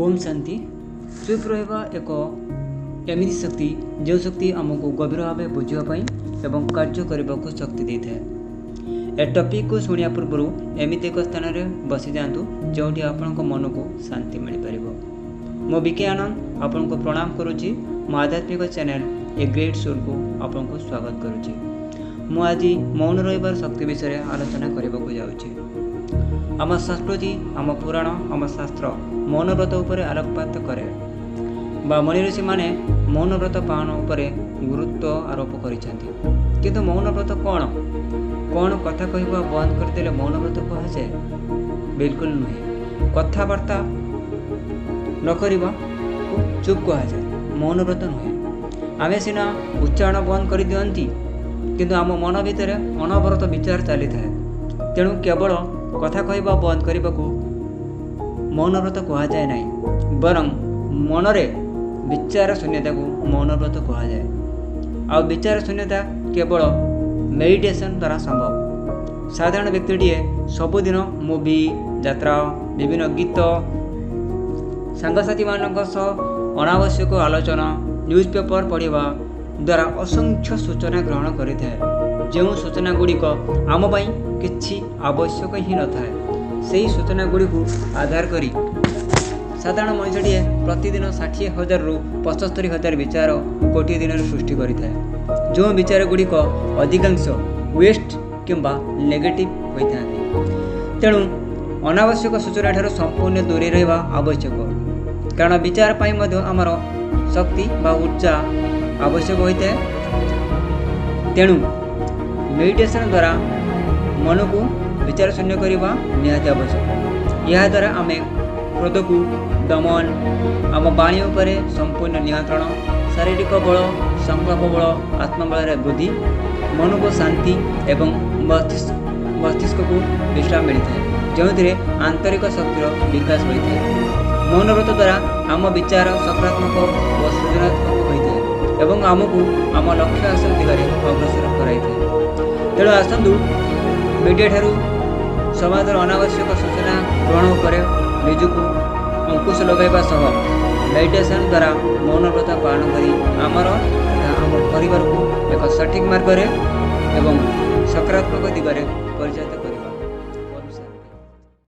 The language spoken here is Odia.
ଓମ୍ ଶାନ୍ତି। ଚୁପ୍ ରହିବା ଏକ ଏମିତି ଶକ୍ତି, ଯେଉଁ ଶକ୍ତି ଆମକୁ ଗଭୀର ଭାବେ ବୁଝିବା ପାଇଁ ଏବଂ କାର୍ଯ୍ୟ କରିବାକୁ ଶକ୍ତି ଦେଇଥାଏ। ଏ ଟପିକ୍କୁ ଶୁଣିବା ପୂର୍ବରୁ ଏମିତି ଏକ ସ୍ଥାନରେ ବସିଯାଆନ୍ତୁ, ଯେଉଁଠି ଆପଣଙ୍କ ମନକୁ ଶାନ୍ତି ମିଳିପାରିବ। ମୁଁ ବିକେ ଆନନ୍ଦ ଆପଣଙ୍କୁ ପ୍ରଣାମ କରୁଛି। ମୋ ଆଧ୍ୟାତ୍ମିକ ଚ୍ୟାନେଲ୍ ଏ ଗ୍ରେଟ୍ ସୋଲ୍କୁ ଆପଣଙ୍କୁ ସ୍ୱାଗତ କରୁଛି। ମୁଁ ଆଜି ମୌନ ରହିବାର ଶକ୍ତି ବିଷୟରେ ଆଲୋଚନା କରିବାକୁ ଯାଉଛି। ଆମ ସଂସ୍କୃତି, ଆମ ପୁରାଣ, ଆମ ଶାସ୍ତ୍ର ମୌନବ୍ରତ ଉପରେ ଆଲୋକପାତ କରେ ବା ମୁନି ଋଷିମାନେ ମୌନବ୍ରତ ପାଳନ ଉପରେ ଗୁରୁତ୍ୱ ଆରୋପ କରିଛନ୍ତି। କିନ୍ତୁ ମୌନବ୍ରତ କ'ଣ? କ'ଣ କଥା କହିବା ବନ୍ଦ କରିଦେଲେ ମୌନବ୍ରତ କୁହାଯାଏ? ବିଲକୁଲ ନୁହେଁ। କଥାବାର୍ତ୍ତା ନ କରିବାକୁ ଚୁପ୍ କୁହାଯାଏ, ମୌନବ୍ରତ ନୁହେଁ। ଆମେ ସିନା ଉଚ୍ଚାରଣ ବନ୍ଦ କରିଦିଅନ୍ତି, କିନ୍ତୁ ଆମ ମନ ଭିତରେ ଅନବରତ ବିଚାର ଚାଲିଥାଏ। ତେଣୁ କେବଳ କଥା କହିବା ବନ୍ଦ କରିବାକୁ ମୌନବ୍ରତ କୁହାଯାଏ ନାହିଁ, ବରଂ ମନରେ ବିଚାର ଶୂନ୍ୟତାକୁ ମୌନବ୍ରତ କୁହାଯାଏ। ଆଉ ବିଚାର ଶୂନ୍ୟତା କେବଳ ମେଡ଼ିଟେସନ୍ ଦ୍ୱାରା ସମ୍ଭବ। ସାଧାରଣ ବ୍ୟକ୍ତିଟିଏ ସବୁଦିନ ମୁଭି, ଯାତ୍ରା, ବିଭିନ୍ନ ଗୀତ, ସାଙ୍ଗସାଥିମାନଙ୍କ ସହ ଅନାବଶ୍ୟକ ଆଲୋଚନା, ନ୍ୟୁଜ୍ ପେପର ପଢ଼ିବା ଦ୍ୱାରା ଅସଂଖ୍ୟ ସୂଚନା ଗ୍ରହଣ କରିଥାଏ, ଯେଉଁ ସୂଚନା ଗୁଡ଼ିକ ଆମ ପାଇଁ କିଛି ଆବଶ୍ୟକ ହିଁ ନଥାଏ। ସେହି ସୂଚନା ଗୁଡ଼ିକୁ ଆଧାର କରି ସାଧାରଣ ମଣିଷଟିଏ ପ୍ରତିଦିନ 60,000ରୁ 75,000 ବିଚାର ଗୋଟିଏ ଦିନରେ ସୃଷ୍ଟି କରିଥାଏ, ଯେଉଁ ବିଚାର ଗୁଡ଼ିକ ଅଧିକାଂଶ ୱେଷ୍ଟ କିମ୍ବା ନେଗେଟିଭ୍ ହୋଇଥାନ୍ତି। ତେଣୁ ଅନାବଶ୍ୟକ ସୂଚନା ଠାରୁ ସମ୍ପୂର୍ଣ୍ଣ ଦୂରେଇ ରହିବା ଆବଶ୍ୟକ, କାରଣ ବିଚାର ପାଇଁ ମଧ୍ୟ ଆମର ଶକ୍ତି ବା ଉର୍ଜା ଆବଶ୍ୟକ ହୋଇଥାଏ। ତେଣୁ ମେଡ଼ିଟେସନ୍ ଦ୍ୱାରା ମନକୁ ବିଚାର ଶୂନ୍ୟ କରିବା ନିହାତି ଆବଶ୍ୟକ। ଏହାଦ୍ୱାରା ଆମେ କ୍ରୋଧକୁ ଦମନ, ଆମ ବାଣୀ ଉପରେ ସମ୍ପୂର୍ଣ୍ଣ ନିୟନ୍ତ୍ରଣ, ଶାରୀରିକ ବଳ, ସଂକଳ୍ପ ବଳ, ଆତ୍ମବଳରେ ବୃଦ୍ଧି, ମନକୁ ଶାନ୍ତି ଏବଂ ମସ୍ତିଷ୍କକୁ ବିଶ୍ରାମ ମିଳିଥାଏ, ଯେଉଁଥିରେ ଆନ୍ତରିକ ଶକ୍ତିର ବିକାଶ ହୋଇଥାଏ। ମୌନବ୍ରତ ଦ୍ୱାରା ଆମ ବିଚାର ସକାରାତ୍ମକ ଓ ସୃଜନାତ୍ମକ ହୋଇଥାଏ ଏବଂ ଆମକୁ ଆମ ଲକ୍ଷ୍ୟ ହାସଲ ଦିଗରେ ଅଗ୍ରସର କରାଇଥାଏ। ତେଣୁ ଆସନ୍ତୁ, ମିଡ଼ିଆ ଠାରୁ ସମାଜର ଅନାବଶ୍ୟକ ସୂଚନା ଗ୍ରହଣ ଉପରେ ନିଜକୁ ଅଙ୍କୁଶ ଲଗାଇବା ସହ ମେଡ଼ିଟେସନ୍ ଦ୍ୱାରା ମୌନବ୍ରତ ପାଳନ କରି ଆମର ତଥା ଆମ ପରିବାରକୁ ଏକ ସଠିକ୍ ମାର୍ଗରେ ଏବଂ ସକାରାତ୍ମକ ଦିଗରେ ପରିଚାଳିତ କରିବା।